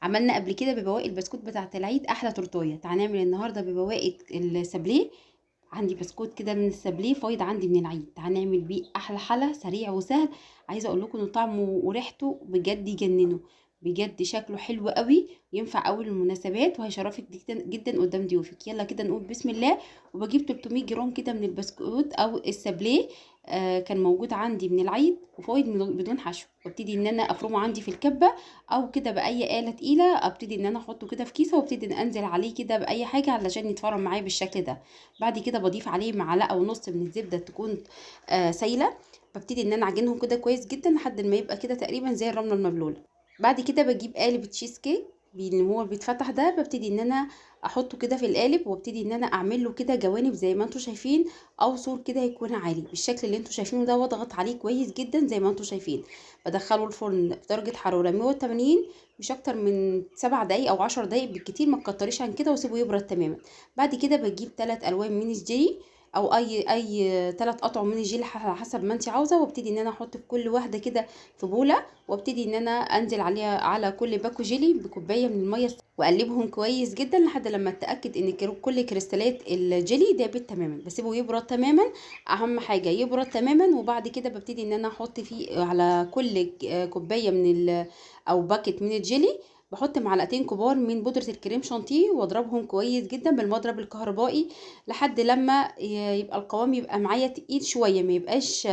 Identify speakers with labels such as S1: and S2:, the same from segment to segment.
S1: عملنا قبل كده ببواقي البسكوت بتاعه العيد احلى تورتايه. تعالى نعمل النهارده ببواقي السابليه. عندي بسكوت كده من السابليه فايض عندي من العيد، تعالى نعمل بيه احلى حلا سريع وسهل. عايزه اقول لكم ان طعمه وريحته بجد يجننوا، بجد شكله حلو قوي، ينفع قوي للمناسبات وهيشرفك جدا جدا قدام ضيوفك. يلا كده نقول بسم الله. وبجيب 300 جرام كده من البسكوت او السابليه، كان موجود عندي من العيد وفايض بدون حشو. وابتدي ان انا افرمه عندي في الكبه او كده باي آلة تقيلة، ابتدي ان انا احطه كده في كيسه وابتدي ان انزل عليه كده باي حاجة علشان يتفرم معايا بالشكل ده. بعد كده بضيف عليه معلقه ونص من الزبدة تكون سايله. ببتدي ان انا اعجنهم كده كويس جدا لحد ما يبقى كده تقريبا زي الرملة المبلوله. بعد كده بجيب قالب تشيز كيك اللي هو بيتفتح ده، ببتدي ان انا احطه كده في القالب وابتدي ان انا اعمل له كده جوانب زي ما انتم شايفين او سور كده هيكون عالي بالشكل اللي انتم شايفينه ده، واضغط عليه كويس جدا زي ما انتم شايفين. بدخله الفرن في درجه حرارة 180 مش اكتر من 7 دقايق او 10 دقايق بالكتير، ما تكتريش عن كده، وسيبه يبرد تماما. بعد كده بجيب 3 الوان من الجيلي او اي 3 قطع من الجيلي على حسب ما انت عاوزه، وابتدي ان انا احط في كل واحدة كده في بوله، وابتدي ان انا انزل عليها على كل باكو جيلي بكوبايه من المية، واقلبهم كويس جدا لحد لما اتاكد ان كل كريستالات الجيلي دابت تماما. بسيبه يبرد تماما، اهم حاجة يبرد تماما. وبعد كده ببتدي ان انا احط فيه على كل كوباية من او باكت من الجيلي بحط معلقتين كبار من بودرة الكريم شانتيه، واضربهم كويس جدا بالمضرب الكهربائي لحد لما يبقى القوام يبقى معايا تقيل شوية، ما يبقاش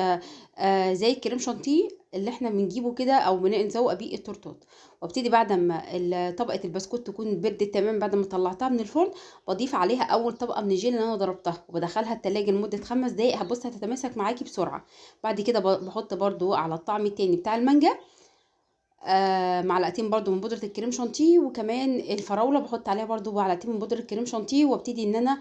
S1: زي الكريم شانتيه اللي احنا بنجيبه كده او بنزوق بيه التورتات. وابتدي بعد ما طبقه البسكوت تكون بردت تمام بعد ما طلعتها من الفرن، بضيف عليها اول طبقه من الجيل اللي انا ضربتها وبدخلها التلاجة لمدة 5 دقايق. هتبص هتتماسك معاكي بسرعة. بعد كده بحط برده على الطعم التاني بتاع المانجا معلقتين برضو من بودرة الكريم شانتيه، وكمان الفراولة بحط عليها برضو معلقتين من بودرة الكريم شانتيه، وابتدي ان انا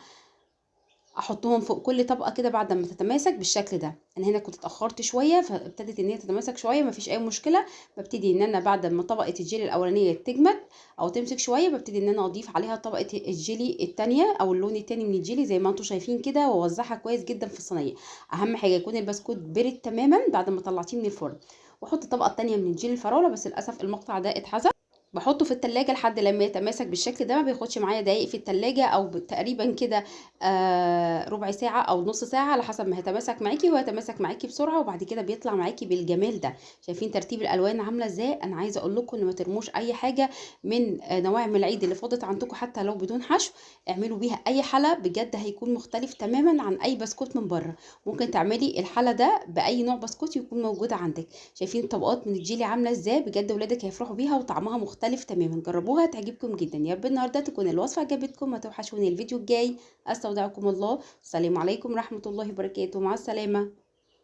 S1: احطهم فوق كل طبقة كده بعد ما تتماسك بالشكل ده. انا هنا كنت اتأخرت شوية فابتدت ان هي تتماسك شوية، مفيش اي مشكلة. ببتدي ان انا بعد ما طبقة الجيلي الاولانية تجمد او تمسك شوية، ببتدي ان انا اضيف عليها طبقة الجيلي التانية او اللون التاني من الجيلي زي ما انتم شايفين كده، واوزعها كويس جدا في الصينية. اهم حاجة يكون البسكوت برد تماما بعد ما طلعتيه من الفرن. واحط الطبقة التانية من الجيلي الفراولة، بس للاسف المقطع ده اتحذف. بحطه في التلاجة لحد لما يتماسك بالشكل ده، ما بياخدش معايا دقايق في التلاجة او تقريبا كده ربع ساعة او نص ساعة على حسب ما هيتماسك معاكي. هو هيتماسك معاكي بسرعة، وبعد كده بيطلع معاكي بالجمال ده. شايفين ترتيب الالوان عاملة ازاي؟ انا عايزة اقول لكم ان ما ترموش اي حاجة من نواعم العيد اللي فاضت عندكم، حتى لو بدون حشو اعملوا بيها اي حلا، بجد هيكون مختلف تماما عن اي بسكوت من بره. ممكن تعملي الحلا ده باي نوع بسكوت يكون موجود عندك. شايفين الطبقات من الجيلي عاملة ازاي؟ بجد ولادك هيفرحوا بيها وطعمها مختلف تماما. جربوها تعجبكم جدا. يا رب النهارده تكون الوصفة عجبتكم، ما توحشوني الفيديو الجاي. استودعكم الله، السلام عليكم ورحمة الله وبركاته، مع السلامة.